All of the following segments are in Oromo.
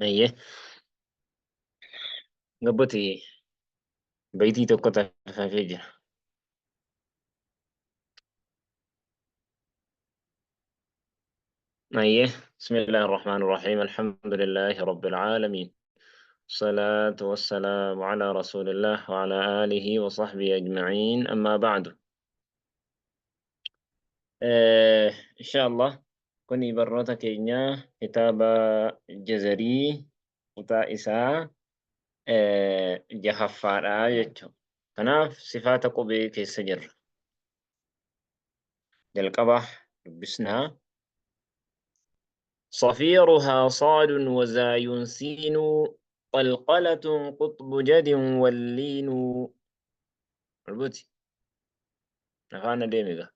Ayyee. Gabboti baytii tokko tafafee jira. Ayyee. Bismillaahi Rahmaani Rahiim. Alhamdulillaahi Rabbil Aalamiin. Salaatu wassalaamu alaa Rasuulillaah wa alaa aalihi wa sahbihi ajma'iin. Ammaa ba'du. Insha Allah kuni barnoota keenya kitaaba Jazarii kutaa isaa jahaffaadha jechuudha. Kanaaf sifaata qubee keessa jirra. Jalqaba dubbisnaa. صفيرها صاد وزاي سين قلقلة قطب جد واللين البوتي نفعنا ديمي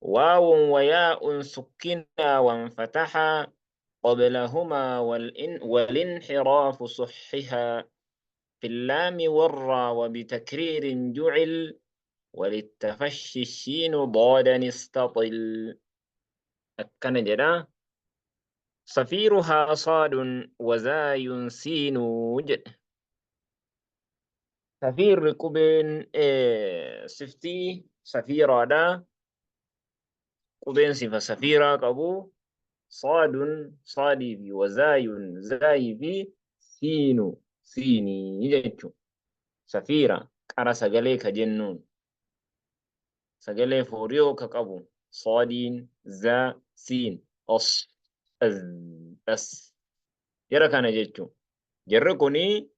واو وياء سكنا وانفتحا قبلهما والانحراف صحها في اللام والرا وبتكرير جعل وللتفشي الشين ضادا استطل. أكن جدا صفيرها صاد وزاي سين جد. صفير قبين صفتي صفيرة دا قبين صفة صفيرة قبو صاد صادي في وزاي زاي في سين سيني جتشو. صفيرة قرا سغلي كجنون سغلي فوريو كقبو صادين زا سين أص أز أس يرى كان جتشو. جركوني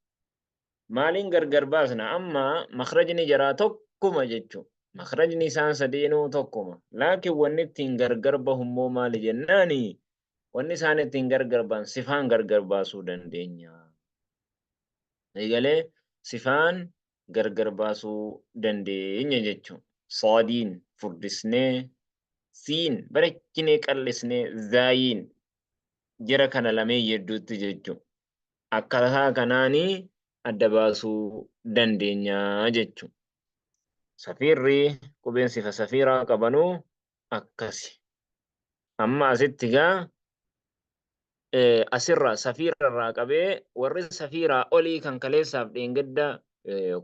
مالين غرغر باسنا أما مخرجني جرا tokkuma jechu. Makhrajni isaan sadeenuu tokkuma. Laakiin wanni ittiin gargar bahu immoo maali jennaani wanni isaan ittiin gargar bahan sifaan gargar baasuu dandeenya. Eegalee sifaan gargar baasuu dandeenya jechuudha. Saadiin furdisnee, siin barechinee qal'isnee, zaayiin jara kana lameen yedduutti jechuudha. Akkaataa kanaanii adda baasuu dandeenya jechuudha. Safiirri qubeen sifa safiiraa qabanuu akkasi. Amma asitti gaa asirraa safiirarraa qabee warri safiiraa olii kan kaleessaaf dheengadda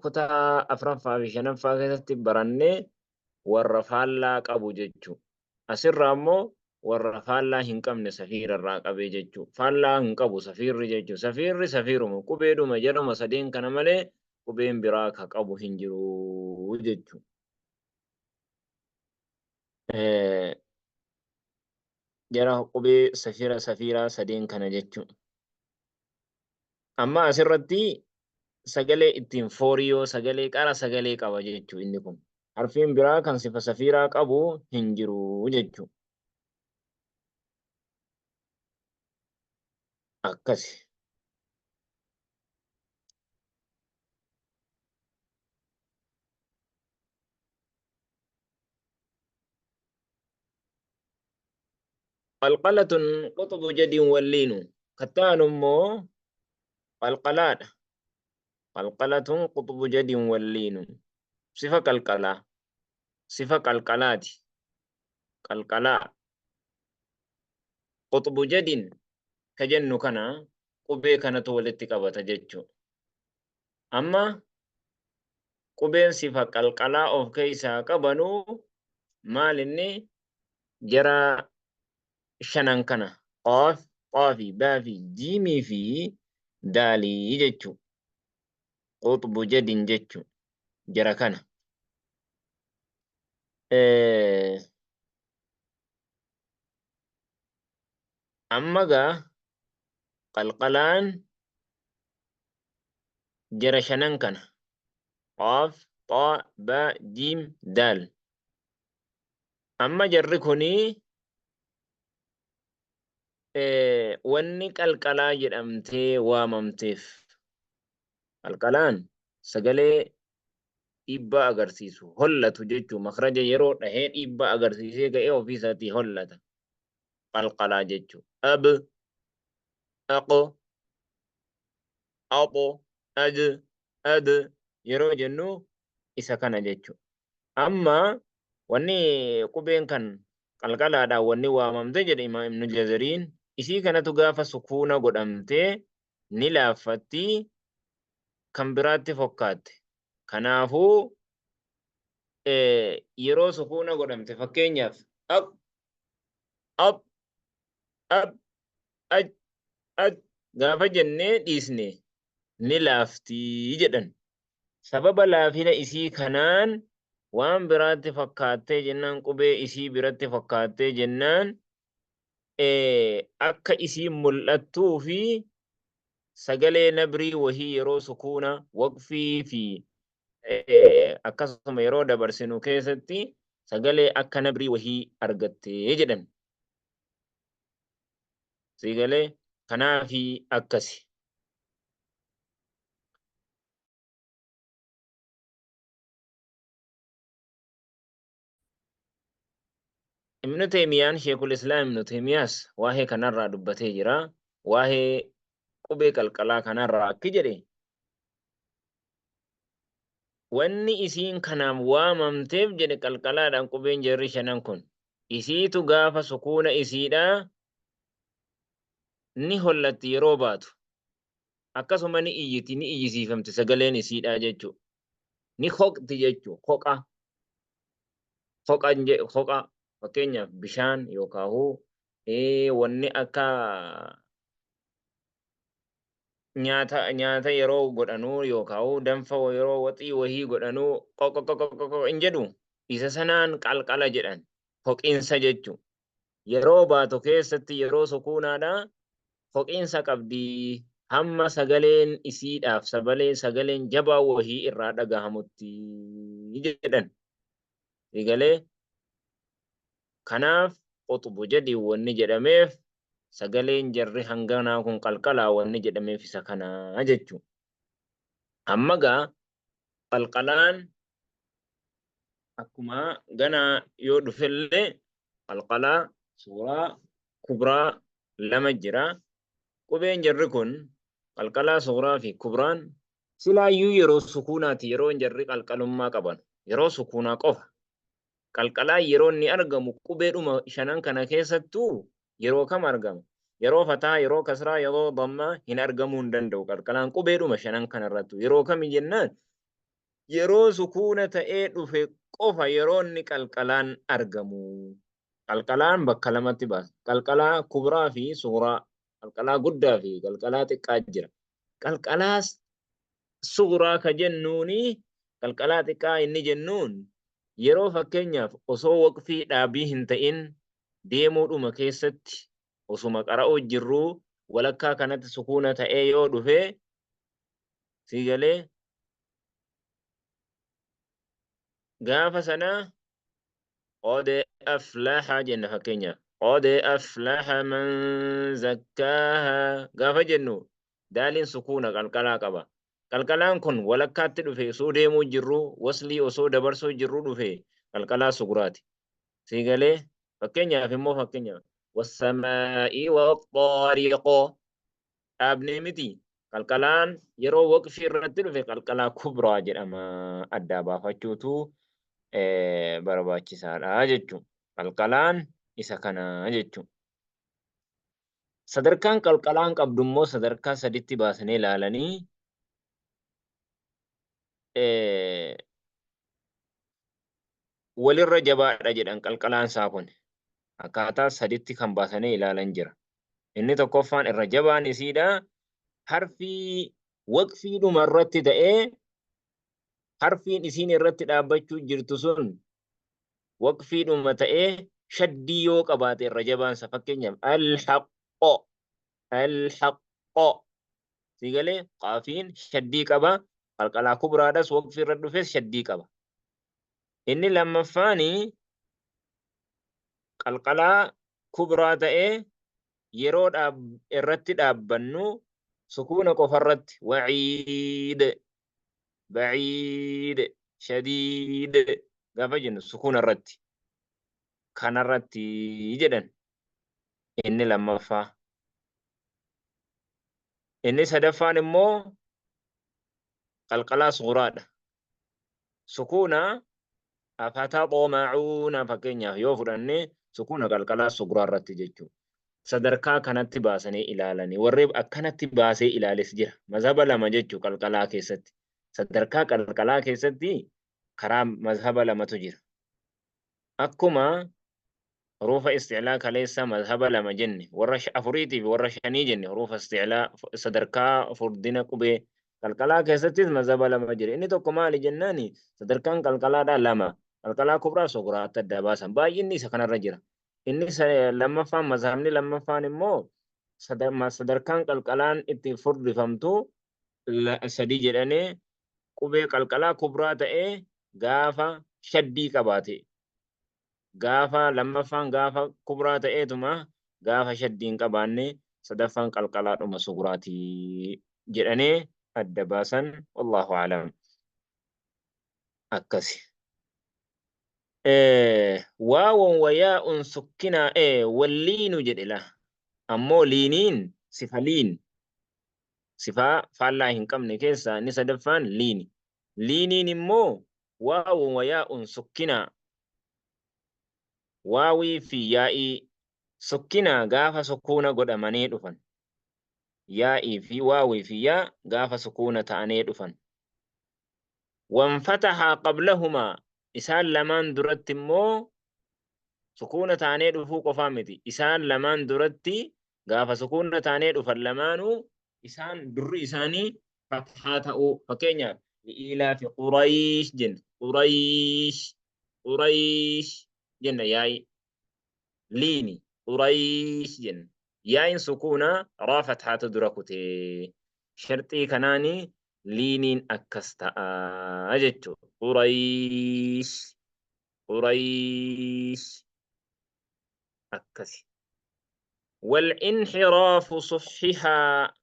kutaa afraffaa fi shanaffaa keessatti barannee warra faallaa qabu jechuudha. Asirraa immoo warra faallaa hin qabne safiirarraa qabee jechuudha. Faallaa hin qabu safiirri jechuudha. Safiirri safiiruma qubeedhuma jedhuma sadeen kana malee qubeen biraa ka qabu hin jiru jechuudha. Jara qubee safiira safiiraa sadeen kana jechuudha. Amma asirratti sagalee ittiin fooriyoo sagalee qara sagalee qaba jechuudha inni kun. Harfiin biraa kan sifa safiiraa qabu hin jiru jechuudha. Akkasi. Qalqalatun quxubu jadiin walliinu. Kattaan immoo qalqalaadha. Qalqalatun quxubu jadiin walliinu. Sifa qalqalaa. Sifa qalqalaati. Qalqalaa. Quxubu jadiin ka jennu kana qubee kanatu walitti qabata jechuudha. Amma qubeen sifa qalqalaa of keessaa qabanuu maal inni jara shanan kana qaaf, qaafi, baafi, jiimii fi daalii jechuu. Quxbu jadin jechuu jara kana. Amma gaa qalqalaan jara shanan kana qaaf, xaa, baa, jiim, daal. Amma jarri kuni wanni qalqalaa jedhamtee waamamteef qalqalaan sagalee dhiibbaa agarsiisu hollatu jechuun makhraja yeroo dhahee dhiibbaa agarsiisee ga'ee ofii isaatii hollata qalqalaa jechuun ab aq aqo ad ad yeroo jennu isa kana jechuudha. Amma wanni qubeen kan qalqalaadhaan wanni waamamte jedhe Imaam Ibnu Jazariin Isii kanatu gaafa sukuuna godhamte ni laaffatti, kan biraatti fokkaatte. Kanaafuu yeroo sukuuna godhamte, fakkeenyaaf ab, ab, ab, aj, aj gaafa jennee dhiisne ni laafti jedhan. Sababa laafina isii kanaan waan biraatti fakkaattee jennaan, qubee isii biratti fakkaattee jennaan, akka isiin mul'attuu fi sagalee nabrii wahii yeroo sukuuna waqfii fi akkasuma yeroo dabarsinu keessatti sagalee akka nabrii wahii argattee jedhan. Siigalee kanaafi akkasi. Ibnu Teemiyaan, Sheekul Islaam Ibnu Teemiyaas waa'ee kanarraa dubbatee jira. Waa'ee qubee qalqalaa kanarraa akki jedhe: wanni isiin kanaaf waamamteef jedhe, qalqalaadhaan qubeen jarri shanan kun isiitu gaafa sukuuna isiidhaa ni hollatti yeroo baatu, akkasuma ni iyyiti, ni iyyisiifamti sagaleen isiidhaa jechuu, ni hoqti jechuu, hoqa hoqa hoqa. Fakkeenyaaf bishaan yookaahu wanni akka nyaata yeroo godhanuu yookaahu danfa yeroo waxii wahii godhanuu qoqoqoqoqo hin jedhu, isa sanaan qalqala jedhan, hoqinsa jechu. Yeroo baatu keessatti yeroo sukuunaadha hoqinsa qabdi, hamma sagaleen isiidhaaf sagaleen jabaa wahii irraa dhagahamutti jedhan. Egalee kanaaf quxbu jedhi wanni jedhameef, sagaleen jarri hanganaa kun qalqalaa wanni jedhameef isa kanaa jechu. Amma gaa qalqalaan akkuma ganaa yoo dhufellee qalqalaa suuraa kubraa lama jira. Qubeen jarri kun qalqalaa suuraa fi kubraan silaayyuu yeroo sukuunaati, yeroo jarri qalqalummaa qaban yeroo sukuunaa qofa. Qalqalaan yeroo inni argamu qubeedhuma shanan kana keessattuu yeroo kam argama? Yeroo fataa, yeroo kasraa, yeroo dammaa hin argamuu hin danda'u. Qalqalaan qubeedhuma shanan kana irrattu yeroo kami jennaan, yeroo sukuuna ta'ee dhufe qofa yeroo inni qalqalaan argamu. Qalqalaan bakka lamatti baasa. Qalqalaa kubraa fi suuraa. Qalqalaa guddaa fi qalqalaa xiqqaa jira. Qalqalaa suuraa ka jennuuni, qalqalaa xiqqaa inni jennuun, yeroo fakkeenyaaf osoo waqfii dhaabii hin ta'in deemuudhuma keessatti osuma qara'uu jirruu walakkaa kanatti sukuuna ta'ee yoo dhufe, siigalee gaafa sana qad aflaha jenna. Fakkeenyaaf qad aflaha man zakkaaha gaafa jennu daaliin sukuuna qalqalaa qaba. Qalqalaan kun walakkaatti dhufe, osoo deemuu jirru, waslii osoo dabarsuu jirru dhufe, qalqalaa suguraati. Siigalee fakkeenyaaf immoo, fakkeenyaaf wassamaa'i waxxaariqo dhaabnee miti, qalqalaan yeroo waqfii irratti dhufe qalqalaa kubraa jedhama. Addaa baafachuutu barbaachisaadha jechuun qalqalaan isa kana jechuun. Sadarkaan qalqalaan qabdu immoo sadarkaa saditti baasanii ilaalanii, walirra jabaadha jedhan. Qalqalaan isaa kun akkaataa saditti kan baasanii ilaalan jira. Inni tokkoffaan irra jabaan isiidha harfii waqfiidhuma irratti ta'ee, harfiin isiin irratti dhaabbachuu jirtu sun waqfiidhuma ta'ee shaddii yoo qabaate irra jabaansa. Fakkeenyaaf alhaqqo, alhaqqo, siigalee qaafiin shaddii qaba, qalqalaa kubraadhas, waqfii irra dhufes shaddii qaba. Inni lammaffaani qalqalaa kubraa ta'ee yeroo irratti dhaabbannu sukuuna qofarratti, waciid, baciid, shadiid gaafa jennu sukuuna irratti, kanarratti jedhan inni lammaffaa. Inni sadaffaan immoo qalqalaa suuraadha. Sukuuna afataxmacuuna fakkeenyaaf yoo fudhanne sukuuna qalqalaa suguraa irratti jechuudha. Sadarkaa kanatti baasanii ilaalanii warri akkanatti baasee ilaales jira. Mazhaba lama jechuu qalqalaa keessatti. Sadarkaa qalqalaa keessatti karaa mazhaba lamatu jira. Akkuma huruufa isticlaa kaleessa mazhaba lama jenne, warra afuriitii fi warra shanii jenne, huruufa isticlaa sadarkaa furdina qubee qalqalaa keessattis mazhaba lama jira. Inni tokko maali jennaani, sadarkaan qalqalaadhaa lama. Qalqalaa kubraa sugraatti adda baasan. Baay'inni isa kanarra jira. Inni lammaffaan, mazhabni lammaffaan immoo sadarkaan qalqalaan itti furdifamtu sadi jedhanii, qubee qalqalaa kubraa ta'ee gaafa shaddii qabaate, gaafa lammaffaan gaafa kubraa ta'eetuma gaafa shaddii hin qabaanne, sadaffaan qalqalaadhuma sugraatii jedhanii adda baasan. Wallahu alam, akkasi. Waawon wayaa'un sukkinaa walliinu jedhe la. Ammoo liiniin sifa liin, sifaa faallaa hin qabne keessaa inni sadaffaan liini. Liiniin immoo waawun wayaa'un sukkinaa, waawii fi yaa'ii sukkinaa gaafa sukuuna godhamanii dhufan, yaa'ii fi waawii fi yaa gaafa sukuuna ta'anii dhufan, wanfatahaa qablahumaa, isaan lamaan duratti immoo sukuuna ta'anii dhufuu qofaa miti, isaan lamaan duratti gaafa sukuuna ta'anii dhufan lamaanuu isaan durri isaanii fathaa ta'uu. Fakkeenyaaf li'iilaafi Quraysh jenna. Quraysh, Quraysh jenna. Yaa'i liini Quraysh jenna. Yaa'iin sukuuna, raa fathaatu dura kutee. Sharxii kanaani liiniin akkas ta'a jechuudha. Quraysh, Quraysh akkasi. Wal inxiraafu suxihaa,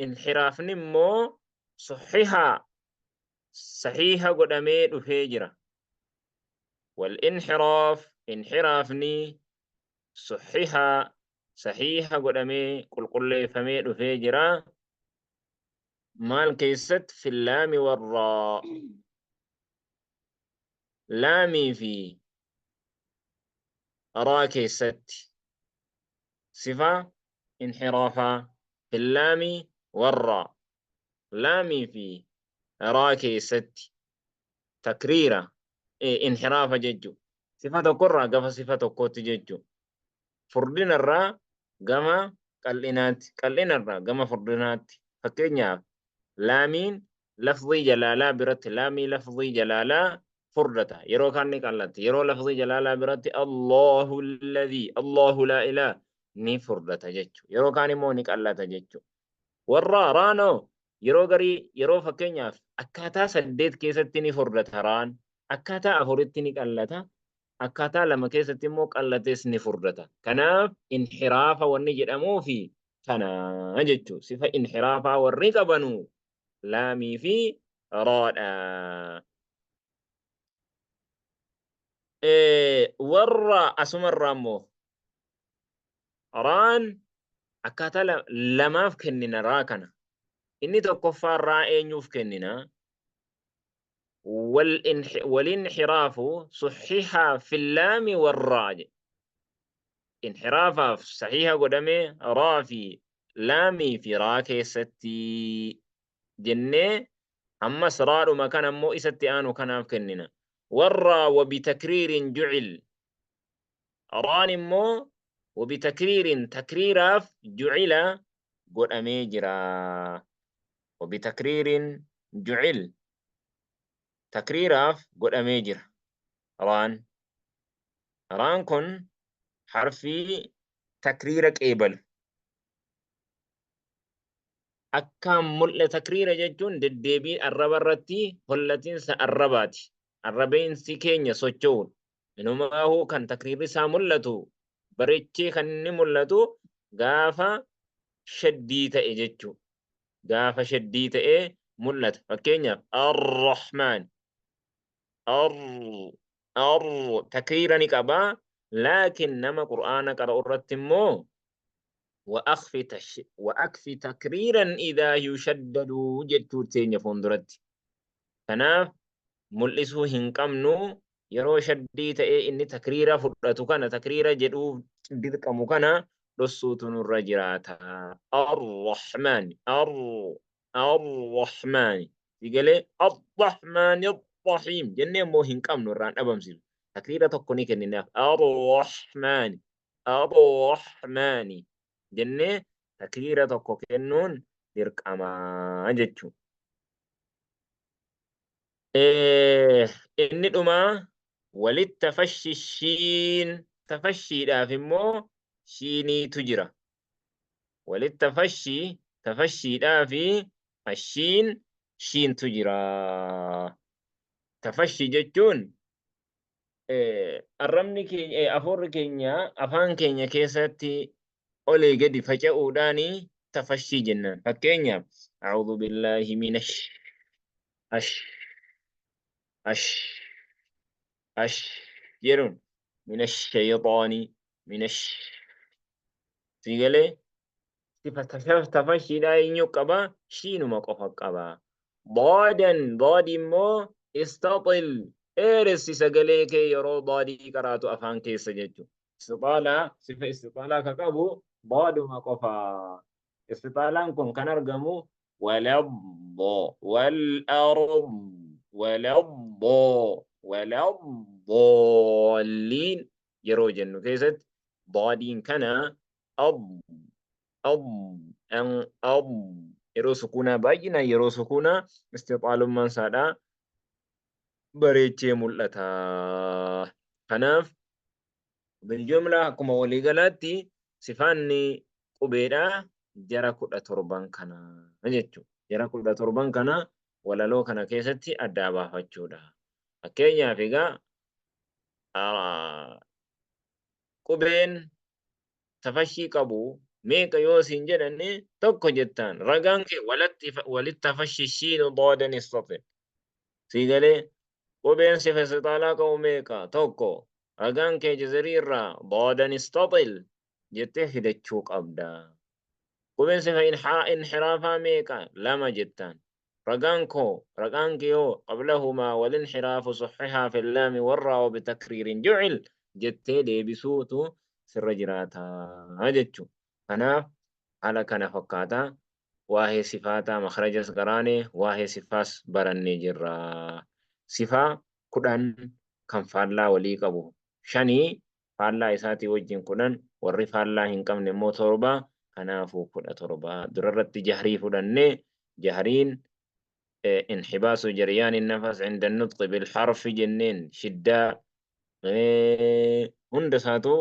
inxiraafni immoo suxihaa saxiiha godhamee dhufee jira. Wal inxiraaf, inxiraafni suxihaa saxiiha godhamee qulqulleeffamee dhufee jira. Maal keessatti? Fillaami warraa, laamii fi raa keessatti sifa inxiraafaa. Fillaami warraa, laamii fi raa keessatti takriira inxiraafa jechu, sifa tokkorraa gafa sifa tokkootti jechu, furdinarraa gama qal'inaatti, qal'inarraa gama furdinaatti. Fakkeenyaaf laamiin lafzii jalaalaa biratti, laamii lafzii jalaalaa furdata, yeroo kaan ni qallatti. Yeroo lafzii jalaalaa biratti Allahu alladhii, Allahu laa ilaah ni furdata jechu, yeroo kaan immoo ni qallata jechu. Warra raanoo yeroo garii, yeroo fakkeenyaaf akkaataa saddeet keessatti ni furdata raan, akkaataa afuritti ni qallata, akkaataa lama keessatti immoo qallatees ni furdata. Kanaaf inxiraafa wanni jedhamuu fi kana jechuu, sifa inxiraafaa warri qabanu laamii fi raadha. Warra asumarraa immoo raan akkaataa lamaaf kennina raa kana. Inni tokkoffaan raa eenyuuf kennina? Walinxiraafu suxihaa fillaami warraa jedhe. Inxiraafaaf saxiiha godhame raa fi laamii fi raa keessatti jennee, ammas raadhuma kana immoo isatti aanu kanaaf kennina. Warraa wabitakriirin jucil, raan immoo wabitakriirin takriiraaf jucila godhamee jira. Wabitakriirin jucil, takriiraaf godhamee jira raan. Raan kun harfii takriira qeebalu. Akkaan mul'e takriira jechuun deddeebii arraba irratti hollatiinsa arrabaati. Arrabeensi keenya socho'uun. Inumaahuu kan takriirri isaa mul'atu bareechee kan inni mul'atu gaafa shaddii ta'e jechuu. Gaafa shaddii ta'e mul'ata. Fakkeenyaaf Ar-Rahmaan. Ar ar takriira ni qaba. Laakiin nama Qur'aana qara'u irratti immoo wa akfi takriiran idhaa yushaddadu jechuu teenya fuulduratti. Kanaaf mul'isuu hin qabnu, yeroo shaddii ta'ee inni takriira fudhatu kana, takriira jedhuu dirqamu kana dhossuutu nurra jiraata. Arrahmaani arr arrahmaani sigalee arrahmaani arrahiim jennee immoo hin qabnu irraan dhabamsiisu. Takriira tokko ni kenninaaf arrahmaani arrahmaani jennee takriira tokko kennuun dirqamaa jechuudha. Inni dhumaa walitti tafashshi shiin tafashiidhaaf immoo shiiniitu jira. Walitti tafashshi tafashiidhaa fi ashiin shiintu jira. Tafashshi jechuun arrabni keenya afuurri keenya afaan keenya keessatti olii gadi faca'uudhaan tafashii jennaan. Fakkeenyaaf a'uudhu billaahi minash ash ash ash jedhuun minash shayxaanii minash si galee sifa tafashiidhaa eenyu qaba shiinuma qofa qaba. Daadan daadi immoo istaxil dheeressi sagalee kee yeroo daadii qaraatu afaan keessa jechuudha. Istixaalaa sifa istixaalaa ka qabu daaduma qofa. Istixaalaan kun kan argamu waladdo wal ard waladdo waladdoolliin yeroo jennu keessatti daadiin kana ad ad an ad yeroo sukuunaa baay'inaan yeroo sukuunaa istixaalummaan isaadha bareechee mul'ata. Kanaaf biljumla akkuma waliigalaatti sifaanni qubeedha jara 17n kana jechuudha. Jara 17n kana walaloo kana keessatti addaa baafachuudha. Fakkeenyaaf egaa qubeen tafashii qabu meeqa yoo siin jedhanne tokko jettaan ragaan kee walitti tafashi shiinu doodan istaxil sii galee qubeen sifa istixaalaa qabu meeqa tokko ragaan kee jazarii irraa doodan istaxil jettee fidachuu qabda. Qubeen sifa inhiraafaa meeqa lama jettaan ragaan koo ragaan kee hoo qablahumaa walinhiraafu suxihaa fillaami warraa wa bitakriirin jucil jettee deebisuutu sirra jiraata jechuudha. Kanaaf haala kana fakkaata waa'ee sifaataa makhrajas qaraane waa'ee sifaas barannee jirra. Sifaa 10 kan faallaa walii qabu shanii faallaa isaatii wajjin 10 warri faallaa hin qabne immoo 7 kanaafuu 17 durarratti jahrii fudhannee jahriin inhibaasu jaryaani nafas inda nutqi bilharfi jenneen shiddaa hunda isaatu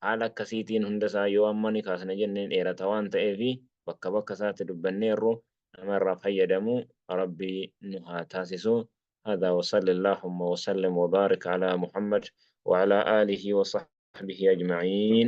haala akkasiitiin hunda isaa yoo amma ni kaasna jenneen dheerata waan ta'eef bakka bakka isaatti dubbanneerru nama irraa fayyadamu rabbi nu haa taasisu. هذا وصلى اللهم وسلم وبارك على محمد وعلى آله وصحبه أجمعين.